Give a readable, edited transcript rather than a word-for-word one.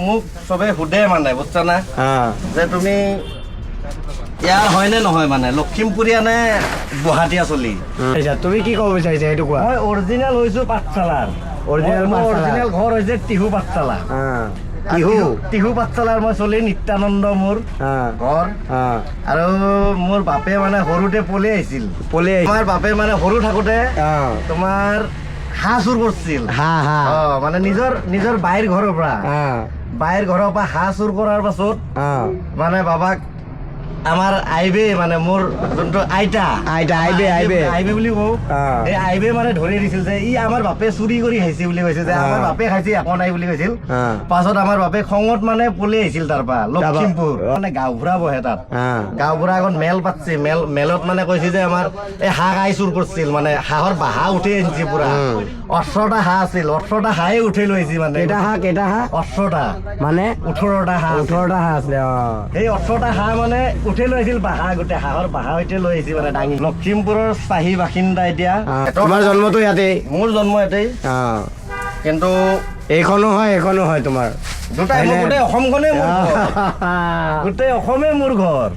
মোক চবে সোধে মানে, বুজছা না, যে তুমি ইয়াৰ হয়নে নহয়, মানে লখিমপুৰীয়া নে গুৱাহাটীয়া চলি। আচ্ছা, তুমি কি ক'ব বিচাৰিছা সেইটো কোৱা। মই অৰিজিনেল হৈছো পাঠশালাৰ। Original মোৰ পাঠশালাৰ। অৰিজিনেল ঘৰ হৈছে টিহু পাঠশালা। টিহু। টিহু পাঠশালাৰ মই চলি, নিত্যানন্দ মোৰ ঘৰ। আৰু মোৰ বাপে মানে সৰুতে পলি আহিছিল। পলি। আমাৰ বাপে মানে সৰু থাকোঁতে তোমাৰ হাঁহ চুৰ কৰিছিল। হা হা অ, মানে নিজৰ নিজৰ বাইৰ ঘৰৰ পৰা, বাইৰ ঘৰৰ পৰা হাঁহ চুৰ কৰাৰ পাছত মানে বাবাক আমাৰ আইবে, মানে মোৰ যোনটো আইতা। আইতা, আইবে, আইবে। আইবে বুলি কওঁ। এই আইবে মানে ধৰি দিছিল যে ই আমাৰ বাপে চুৰি কৰি খাইছে বুলি কৈছে যে আমাৰ বাপে খাইছে, একো নাই বুলি কৈছিল। পাছত আমাৰ বাপে খঙত মানে পলি আহিছিল তাৰ পৰা লখিমপুৰ। মানে গাঁওবুঢ়া বহে তাত। গাঁওবুঢ়া আগত মেল পাতছে। মেলত মানে কৈছে যে আমাৰ এই হাঁহ আই চুৰ কৰিছিল, মানে হাঁহৰ বাহা উঠি আনিছে পুৰা। 18টা হাঁহ আছিল, 18টা হাঁহে উঠি লৈ আহিছে মানে। কেইটা হাঁহ, কেইটা হাঁহ? 18টা। মানে? 18টা হাঁহ আছিল। 18টা হাঁহ আছিলে, অ। সেই 18টা হাঁহ মানে উঠি লৈ আহিছিল, বাহা, গোটেই হাঁহৰ বাহা সৈতে লৈ আহিছিল মানে দাঙি। লখিমপুৰৰ স্থায়ী বাসিন্দা এতিয়া। তোমাৰ জন্মটো ইয়াতেই? মোৰ জন্ম ইয়াতেই। কিন্তু এইখনো হয়, এইখনো হয় তোমাৰ। দুটাই মোৰ, গোটেই অসমখনেই মোৰ ঘৰ। গোটেই অসমে মোৰ ঘৰ।